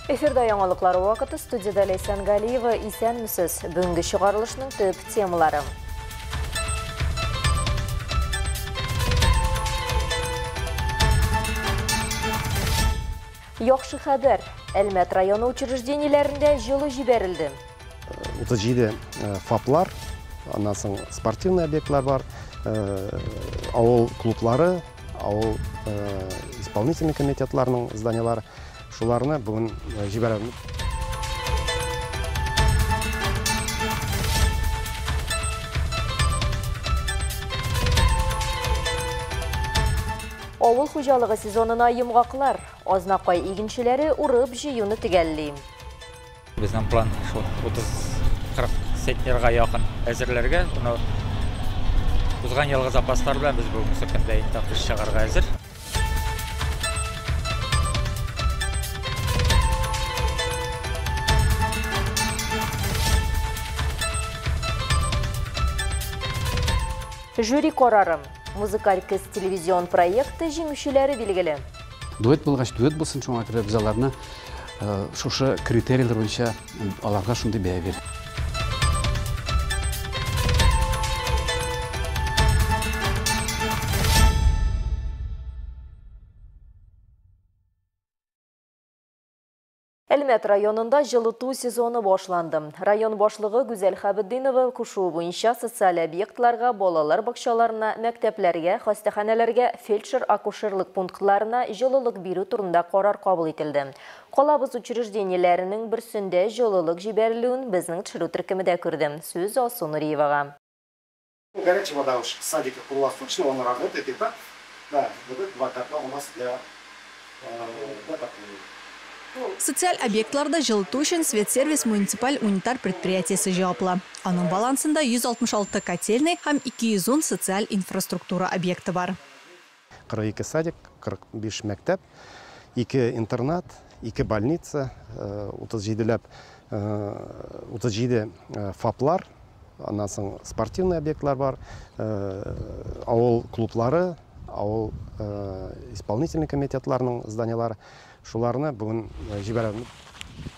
Эфирда яңалыклар вакыты, студияда Ләйсән Галиева. Исәнмесез. Бүгенге чыгарылышның төп темалары. Яхшы хәбәр. Әлмәт районы учреждениеләрендә җылы җибәрелде. 37 ФАПлар, аннан соң спортивный объектлар бар, авыл клублары, авыл исполнительный комитетларының зданиялары. Шуларны бүген җибәрәбез. Авыл хуҗалыгы сезонына йомгаклар. Азнакай игенчеләре урып җыюны төгәлли. Безнең план шул 30-40 центнерга якын әзерләргә. Моны узган елгы запаслар белән без бүгенге көндә инде кыш чыгарга әзер. Жюри карары. Музыкаль кыз телевизион проекты җиңүчеләре билгеле. Дуэт булгач, дуэт булсын, шуңа күрә без аларны шушы критерийлар буенча аларга шундый бәя бирдек. Әлмәт районында җылыту сезоны башланды. Район башлыгы Гүзәл Хәбетдинова кушуы буенча социаль объектларга, балалар бакчаларына, мәктәпләргә, хастаханәләргә, фельдшер-акушерлык пунктларына җылылык бирү турында карар кабул ителде. Калабыз учреждениеләренең берсендә җылылык җибәрелүен безнең төшерү төркеме дә күрде. Сүз Алсу Нуриевага. Горячая вода уж с садика круглосуточно, он работает и так. Да, вот это два котла у нас для Социаль объектларда җылыту өчен Светсервис муниципаль унитар предприятиесе җаваплы. Аның балансында 166 котельный һәм 210 социаль инфраструктура объекты бар. 42 садик, 45 мәктәп, 2 интернат, 2 больница, 37 ФАПлар, аннан соң спортивный объектлар бар, авыл клублары, авыл исполнительный комитетларының зданиялары. Шуларны бүген җибәрәбез.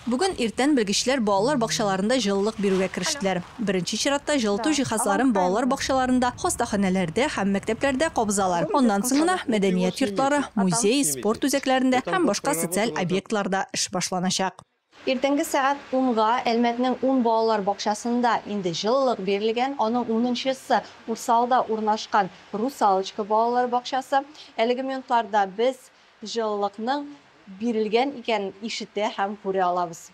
Бүген иртән белгечләр балалар бакчаларында җылылык бирүгә керештеләр. Беренче чиратта җылыту җиһазларын балалар бакчаларында, хастаханәләрдә һәм мәктәпләрдә кабызалар. Аннан соң гына мәдәният йортлары, музей, спорт үзәкләрендә һәм башка социаль объектларда эш башланачак. Иртәнге сәгать 10-га Әлмәтнең 10 балалар бакчасында инде җылылык бирелгән. Аның 10-нчысы Урсалда урнашкан Русалочка балалар бакчасы. Әлеге минутларда без җылылыкның бирелгән икәнен ишетә һәм күрә алабыз.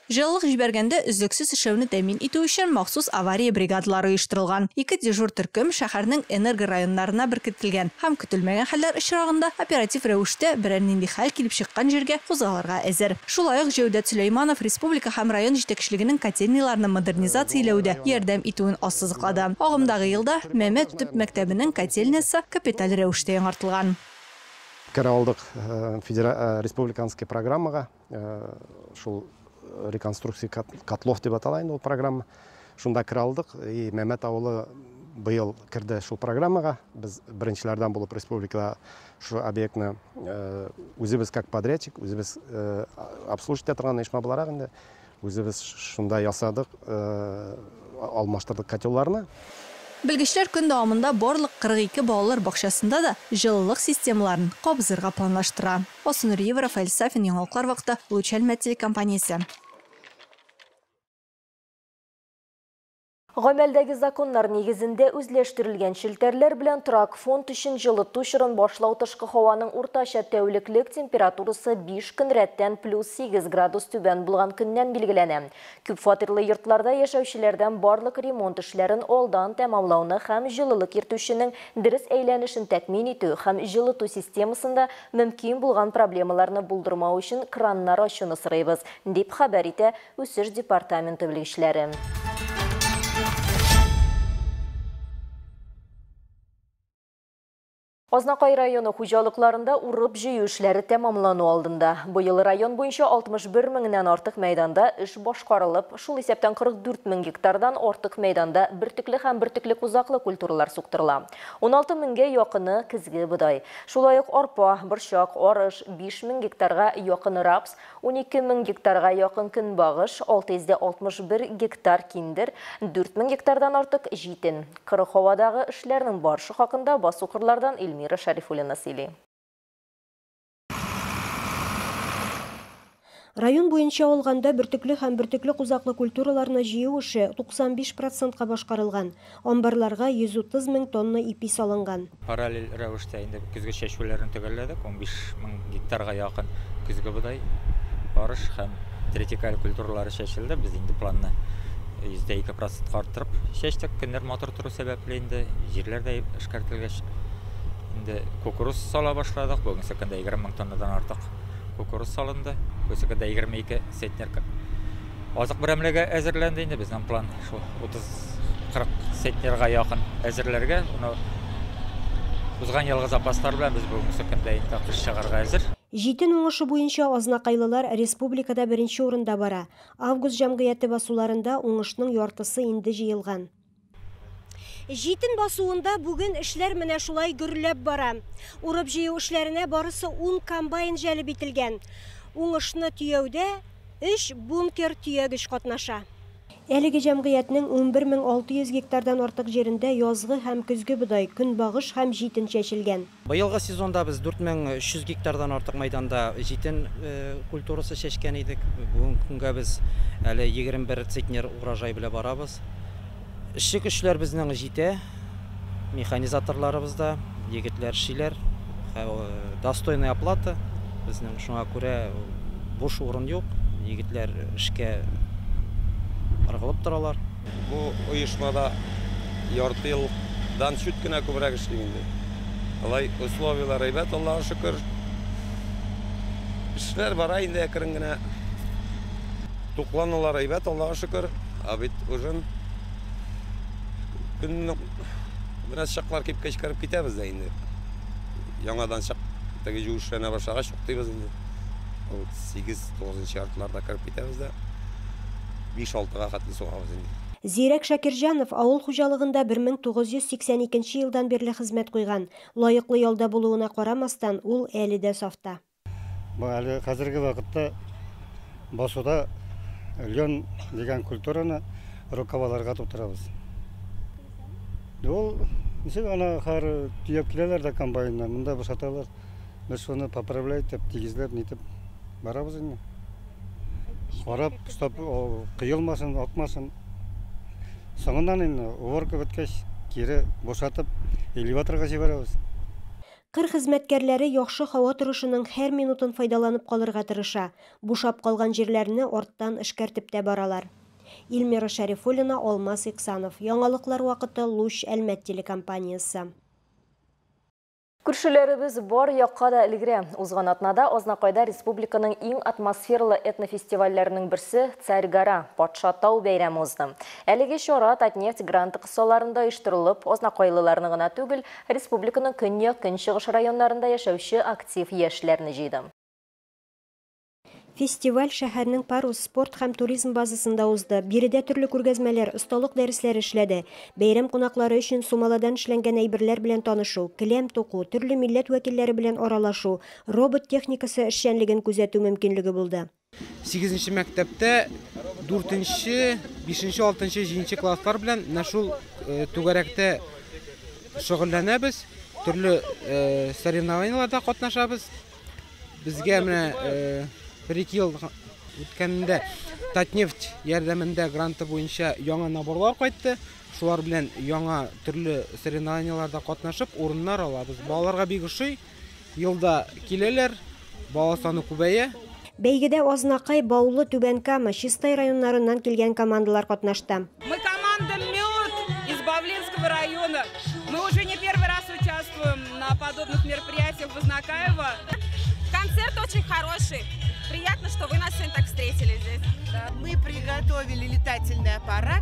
Җылылык җибәргәндә өзлексез эшләүне тәэмин итү өчен махсус авария бригадалары оештырылган. Ике дежур төркем шәһәрнең энерго районнарына беркетелгән һәм көтелмәгән хәлләр очрагында оператив рәвештә берәр нинди хәл килеп чыккан җиргә кузгалырга әзер. Шулай ук Җәүдәт Сөләйманов республика һәм район җитәкчелегенең котельныйларны модернизацияләүдә ярдәм итүен ассызыклады. Агымдагы елда Мәмәт төп мәктәбенең котельныйсы капиталь рәвештә яңартылган. Керә алдык республиканский программага, шул реконструкция котлов дип атала инде ул программа. Шунда керә алдык, и Мәмәт авылы быел керде шул программага. Без беренчеләрдән булып республикада шу объектны үзебез как подрядчик, үзебез обслуживать итә торган оешма буларак инде үзебез шунда ясадык, алмаштырдык котелларны. Белгечләр көн дәвамында барлык 42 балалар бакчасында да җылылык системаларын кабызырга планлаштыра. Алсу Нуриева, Рафаэль Сафин, Яңалыклар вакыты, Луч Әлмәт телекомпаниясе. Гамәлдәге законнар нигезендә үзләштерелгән челтәрләр белән торак фонд өчен җылыту чорын башлау тышкы һаваның уртача тәүлеклек температурасы 5 көн рәттән +8 градус түбән булган көннән билгеләнә. Күп фатирлы йортларда яшәүчеләрдән барлык ремонт эшләрен алдан тәмамлауны һәм җылылык йөртүченең дөрес әйләнешен тәэмин итү һәм җылыту системасында мөмкин булган проблемаларны булдырмау өчен краннар ачуны сорыйбыз, дип хәбәр итә Үсеш департаменты белгечләре. Азнакай районы хуҗалыкларында урып җыю эшләре тәмамлану алдында. Быел район буенча 61 меңнән артык мәйданда эш башкарылып, шул исәптән 44 мең гектардан артык мәйданда бөртекле һәм бөртекле кузаклы культуралар суктырыла. 16 меңгә якыны көзге бодай. Шулай ук арпа, борчак, арыш, 5 мең гектарга якын рапс, 12 мең гектарга якын көнбагыш, 661 гектар киндер, 4 мең гектардан артык җитен. Кырык һавадагы эшләрнең барышы хакында басу-кырлардан Эльмира Шарифуллина сөйли. Район буенча алганда бөртекле һәм бөртекле кузаклы культураларны җыю эше 95%-ка башкарылган. Амбарларга 130 мең тонна ипи салынган. Параллель рәвештә инде көзге чәчүләрен төгәлләдек. 15 мең гектарга якын көзге бодай, арыш һәм тритикаль культуралары чәчелде. Без инде планны 2% арттырып чәчтек. Көннәр матур тору сәбәпле инде җирләр дә эшкәртелгәч инде кукуруз сала башладык. Бүгенге көндә 20 мең тоннадан артык кукуруз салынды. Бүгенге көндә 22 центнер азык берәмлеге әзерләнде. Инде безнең план шул 30-40 центнерга якын әзерләргә. Моны узган елгы запаслар белән без бүгенге көндә инде кыш чыгарга әзер. Җитен уңышы буенча азнакайлылар республикада беренче урында бара. Август җәмгыяте басуларында уңышның яртысы инде җыелган. Җитен басуында бүген эшләр менә шулай гөрләп бара. Урып җыю эшләренә барысы 10 комбайн җәлеп ителгән. Уңышны төяүдә 3 бункер төягеч катнаша. Әлеге җәмгыятьнең 11600 гектардан артык җирендә язгы һәм көзге бодай, көнбагыш һәм җитен чәчелгән. Быелгы сезонда без 4300 гектардан артык мәйданда җитен культурасы чәчкән идек. Бүгенге көнгә без әле 21 центнер урожай белән барабыз. Эшче көчләр безнең җитә, механизаторларыбыз да, егетләр эшлиләр, достойная оплата. Безнең шуңа күрә буш урын юк, егетләр эшкә ыргылып торалар. Бу оешмада ярты елдан чүт кенә күбрәк эшлим инде. Алай условияләр әйбәт, Аллага шөкер. Эшләр бара инде әкрен генә. Тукланулар әйбәт, Аллага шөкер. Ә бит ужин көнне бераз чаклар кипкәч кереп китәбез дә инде. Яңадан чак теге җуышлана башлагач туктыйбыз инде. Ул 8-9 яртыларда кереп китәбез дә 5-6-га хәтле сугабыз инде. Зирәк Шакирҗанов авыл хуҗалыгында 1982 елдан бирле хезмәт куйган. Лаеклы ялда булуына карамастан, ул әле дә сафта. Бу әле хәзерге вакытта басуда лен дигән культураны рукаваларга тутырабыз. Ул ничек аны хәр төяп киләләр дә комбайннан, монда бушаталар. Без шуны поправлять итеп, тигезләп, нитеп барабыз инде. Карап, стоп, кыелмасын, акмасын. Соңыннан инде уборка беткәч, кире бушатып, элеваторга җибәрәбез. Кыр хезмәткәрләре яхшы һава торышының һәр минутын файдаланып калырга тырыша. Бушап калган җирләрне арттан эшкәртеп тә баралар. Эльмира Шарифуллина, Алмаз Иксанов. Яңалыклар вакыты, Луч Әлмәт телекомпаниясе. Күршеләребез бар якка да элгерә. Узган атнада Азнакайда республиканың иң атмосфералы этнофестивальләренең берсе Царь-гора, Патша тау бәйрәме узды. Әлеге чара Татнефть гранты кысаларында оештырылып, азнакайлыларны гына түгел, республиканың көньяк-көнчыгыш районнарында яшәүче актив яшьләрне җыйды. Фестиваль шәһәрнең Парус спорт һәм туризм базасында узды. Биредә төрле күргәзмәләр, осталык дәресләре эшләде. Бәйрәм кунаклары өчен сумаладан эшләнгән әйберләр белән танышу, келәм туку, төрле милләт вәкилләре белән аралашу, робот техникасы эшчәнлеген күзәтү мөмкинлеге булды. 8-нче мәктәптә 4-нче, 5-нче, 6-нчы, 7-нче класслар белән менә шул түгәрәктә шөгыльләнәбез, төрле соревнованиеларда катнашабыз. Безгә менә 1-2 ел үткәндә Татнефть ярдәмендә гранты буенча яңа наборлар кайтты. Шулар белән яңа төрле соревнованиеларда катнашып урыннар алабыз. Балаларга бик ошый, елда киләләр, бала саны күбәя. Бәйгедә Азнакай, Баулы, Түбән Кама, Чистай районнарыннан килгән командалар катнашты. Мы команда Мед из Бавлинского района. Мы уже не первый раз участвуем на подобных мероприятиях в Азнакаево. Концерт очень хороший. Приятно, что вы нас сегодня так встретили здесь. Да. Мы приготовили летательный аппарат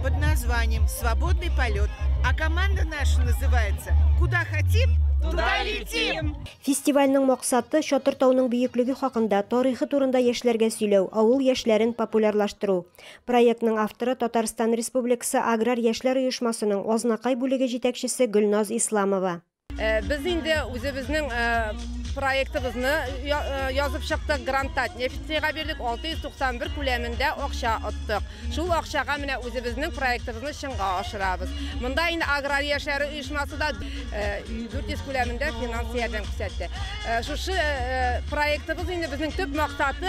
под названием «Свободный полет». А команда наша называется «Куда хотим, Туда летим! Фестивальнең максаты Чатыр тауның бөеклеге хакында, тарихы турында яшьләргә сөйләү, авыл яшьләрен популярлаштыру. Проектның авторы Татарстан Республикасы Аграр яшьләр оешмасының Азнакай бүлеге җитәкчесе Гөлназ Исламова. Без инде үзебезнең проектыбызны язып чыктык, грантта Нефтьгә бирдек, 691 күләмендә акча оттык. Шул акчага менә үзебезнең проектыбызны чынга ашырабыз. Монда инде Аграр яшьләре оешмасы да 400 күләмендә финанс ярдәм күрсәтте. Шушы проектыбыз инде безнең төп максаты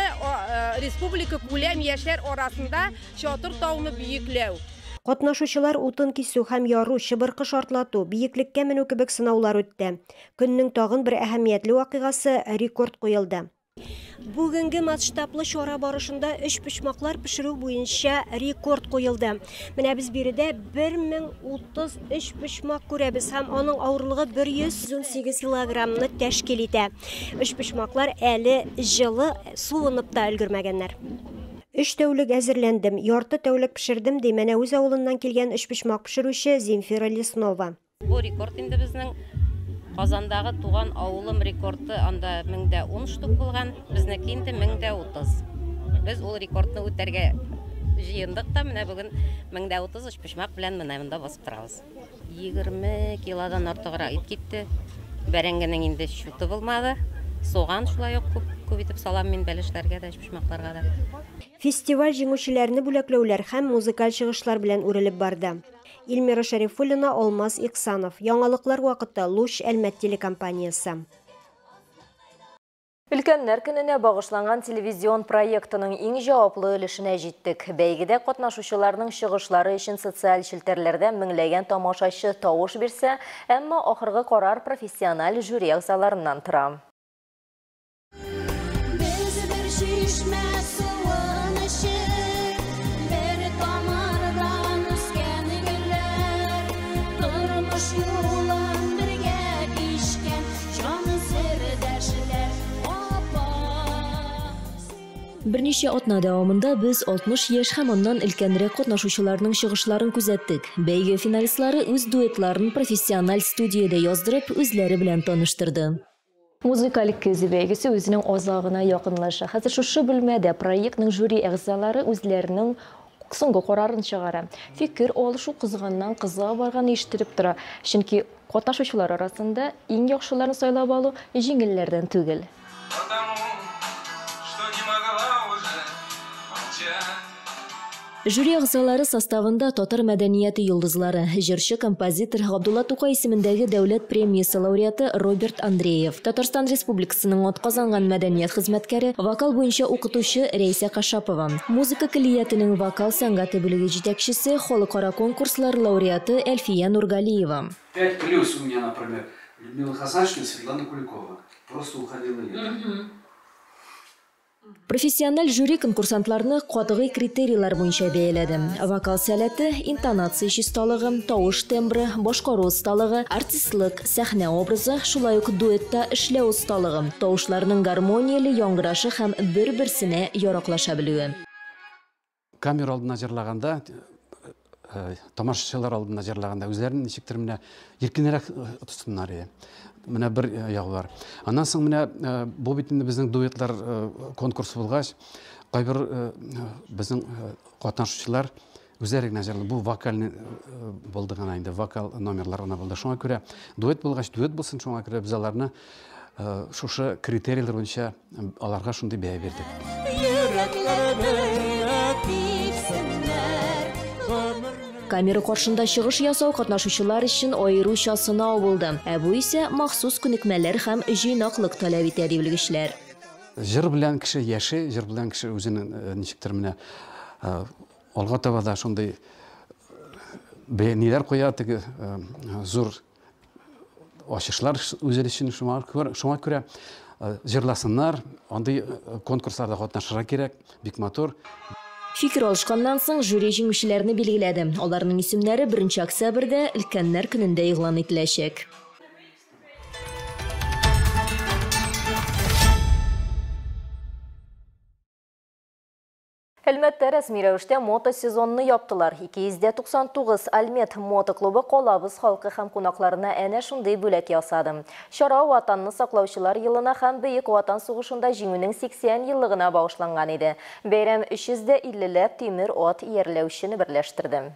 республика күләм яшьләр арасында Чатыр тауны бөекләү. Катнашучылар утын кисү һәм яру, чыбыркы шартлату, биеклеккә менү кебек сынаулар үтте. Көннең тагын бер әһәмиятле вакыйгасы рекорд куелды. Бүгенге масштаблы чара барышында өчпочмаклар пешерү буенча рекорд куелды. Менә без биредә 1033 почмак күрәбез һәм аның авырлыгы 118 килограммны тәшкил итә. Өчпочмаклар әле җылы, суынып та өлгермәгәннәр. Өч тәүлек әзерләндем, ярты тәүлек пешердем, ди Мәнәвез авылыннан килгән өчпочмак пешерүче Земфира Леснова. Бу рекорд инде безнең Казандагы туган авылым рекорды, анда 1010 штук булган, безнеке инде 1030. Без ул рекордны үтәргә җыендык та, менә бүген 1030 өчпочмак белән менә монда басып торабыз. 20 килодан артыграк ит китте. Бәрәңгенең инде чуты булмады. Суган шулай ук күп итеп салам мин бәлешләргә дә, өчпочмакларга да. Фестиваль җиңүчеләрне бүләкләүләр һәм музыкаль чыгышлар белән үрелеп барды. Эльмира Шәрифуллина, Алмаз Иксанов. Яңалыклар вакыты, Луч Әлмәт телекомпаниясе. Өлкәннәр көненә багышланган телевизион проектының иң җаваплы өлешенә җиттек. Бәйгедә катнашучыларның чыгышлары өчен социаль челтәрләрдә меңләгән тамашачы тавыш бирсә, әмма ахыргы карар профессиональ жюри әгъзаларыннан тора. Без бер чишмә суын эчеп, бер тамырдан үскән гөлләр, тормыш юлын бергә кичкән җан сердәшләр, апа. Берничә атна дәвамында без 60 яшь һәм аннан өлкәнрәк катнашучыларның чыгышларын күзәттек. Бәйге финалистлары үз дуэтларын профессиональ студиядә яздырып, үзләре белән таныштырды. Музыкаль көз бәйгесе үзенең азагына якынлаша. Хәзер шушы бүлмәдә проектның жюри әгъзалары үзләренең соңгы карарын чыгара. Фикер алышу кызганнан кыза барган ишетелеп тора. Чөнки катнашучылар арасында иң яхшыларын сайлап алу җиңелләрдән түгел. Жюри әгъзалары составында татар мәдәнияте йолдызлары, җырчы, композитор Габдулла Тукай исемендәге дәүләт премиясе лауреаты Роберт Андреев, Татарстан Республикасының атказанган мәдәният хезмәткәре, вокал буенча укытучы Рәйсә Кашапова, музыка көллиятенең вокал сәнгате бүлеге җитәкчесе, халыкара конкурслар лауреаты Әлфия Нургалиева. 5 плюс у меня, например, Людмила Хасаншина, Светлана Куликова. Просто уходила лето. Профессиональ жюри конкурсантларны катгый критерийлар буенча бәяләде. Вокал сәләте, интонация чисталыгы, тавыш тембры, башкару осталыгы, артистлык, сәхнә образы, шулай ук дуэтта эшләү осталыгы, тавышларның гармонияле яңгырашы һәм бер-берсенә яраклаша белүе. Камера алдына җырлаганда, тамашачылар алдына җырлаганда үзләрен ничектер менә иркенрәк тотсыннар иде. Менә бер ягы бар. Аннан соң менә бу бит инде безнең дуэтлар конкурсы булгач, кайбер безнең катнашучылар үзләре генә җырлады. Бу вокальный булды гына инде, вокал номерлар гына булды. Шуңа күрә дуэт булгач, дуэт булсын, шуңа күрә без аларны шушы критерийлар буенча аларга шундый бәя бирдек. Йөрәкләр бергә типсеннәр. Камера каршында чыгыш ясау катнашучылар өчен аеруча сынау булды. Ә бу исә махсус күнекмәләр һәм җыйнаклык таләп итә, ди белгечләр. Җыр белән кеше яши, җыр белән кеше үзенең ничектер менә алга таба да шундый ниләр куя, теге зур ачышлар үзе өчен, шуңа күрә җырласыннар, андый конкурсларда катнашырга кирәк, бик матур. Фикер алышканнан соң жюри җиңүчеләрне билгеләде. Аларның исемнәре 1 октябрьдә Өлкәннәр көнендә игълан ителәчәк. Әлмәттә рәсми рәвештә мотосезонны яптылар. 299 Альмет мотоклубы калабыз халкы һәм кунакларына әнә шундый бүләк ясады. Чара Ватанны саклаучылар елына һәм Бөек Ватан сугышында җиңүнең 80 еллыгына багышланган иде. Бәйрәм 350 ләп тимер ат иярләүчене берләштерде.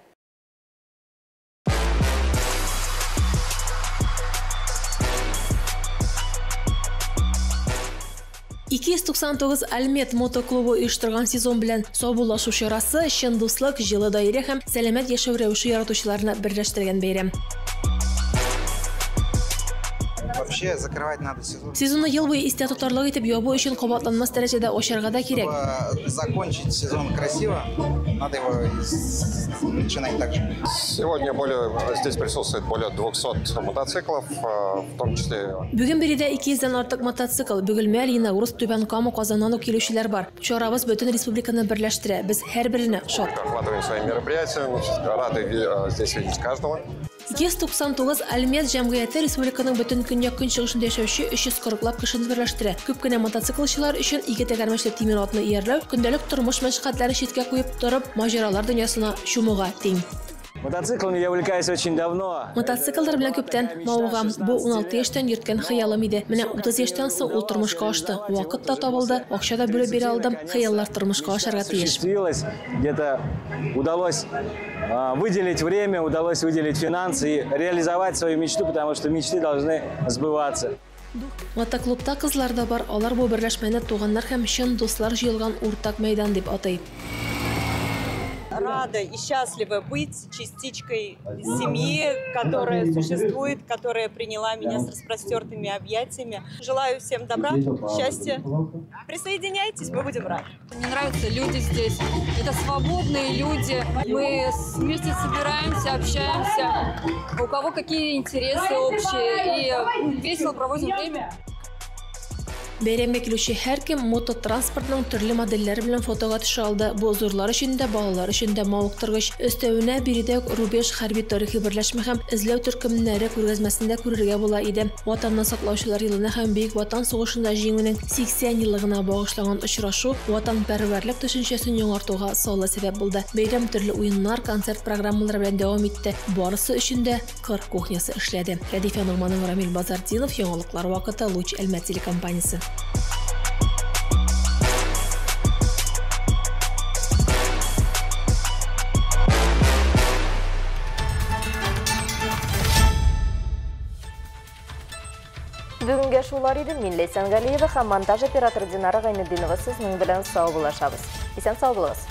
299 Альмет мотоклубы оештырган сезон белән саубуллашу чарасы чын дуслык, җылы даирә һәм сәламәт яшәү рәвеше яратучыларны берләштергән бәйрәм. Вообще закрывать надо сезон. Сезонны ел буе истә тотарлык итеп ябу өчен кабатланмас дәрәҗәдә ачарга да кирәк. Чтобы закончить сезон красиво, надо его начинать так же. Сегодня здесь присутствует более 200 мотоциклов, в том числе Бүген биредә 200 дән артык мотоцикл, Бөгелмә, Лениногорск, Түбән Кама, Казаннан ук килүчеләр бар. Чарабыз бөтен республиканы берләштерә. Без һәрберенә шат. Охватываем своим мероприятием, рады здесь видеть каждого. 299 Альмет җәмгыяте республиканың бөтен көньяк-көнчыгышында яшәүче 340 лап кешене берләштерә. Күп кенә мотоциклчылар өчен ике тәгәрмәчле тимер атны иярләү көндәлек тормыш мәшәкатьләрен читкә куеп торып, маҗаралар дөньясына чумуга тиң. Мотоциклами я увлекаюсь очень давно. Мотоцикллар белән күптән мавыгам. Бу 16 яшьтән йөрткән хыялым иде. Менә 30 яшьтән соң ул тормышка ашты. Вакыт та табылды, акча да бүлеп бирә алдым. Хыяллар тормышка ашарга тиеш. Осуществилось, где-то удалось выделить время, удалось выделить финансы и реализовать свою мечту, потому что мечты должны сбываться. Мотоклубта кызлар да бар. Алар бу берләшмәне туганнар һәм чын дуслар җыелган уртак мәйдан дип атый. Рада и счастлива быть частичкой семьи, которая существует, которая приняла меня с распростертыми объятиями. Желаю всем добра, счастья. Присоединяйтесь, мы будем рады. Мне нравятся люди здесь. Это свободные люди. Мы вместе собираемся, общаемся. У кого какие интересы общие. И весело проводим время. Бәйрәмгә килүче һәркем мототранспортның төрле модельләре белән фотога төшә алды. Бу зурлар өчен дә, балалар өчен дә мавыктыргыч. Өстәвенә биредә үк Рубеж хәрби тарихи берләшмә һәм эзләү төркемнәре күргәзмәсендә күрергә була иде. Ватанны саклаучылар елына һәм Бөек Ватан сугышында җиңүнең 80 еллыгына багышланган очрашу ватанпәрвәрлек төшенчәсен яңартуга саллы сәбәп булды. Бәйрәм төрле уеннар, концерт программалары белән дәвам итте. Барысы өчен дә кыр кухнясы эшләде. Рәдифә Нурманова, Рамил Базартдинов, Яңалыклар вакыты, Луч Әлмәт телекомпаниясе. Бүгенгә шулар иде. Мин Ләйсән Галиева һәм монтаж операторы Динара Гайнетдинова сезнең белән саубуллашабыз. Исән сау булыгыз.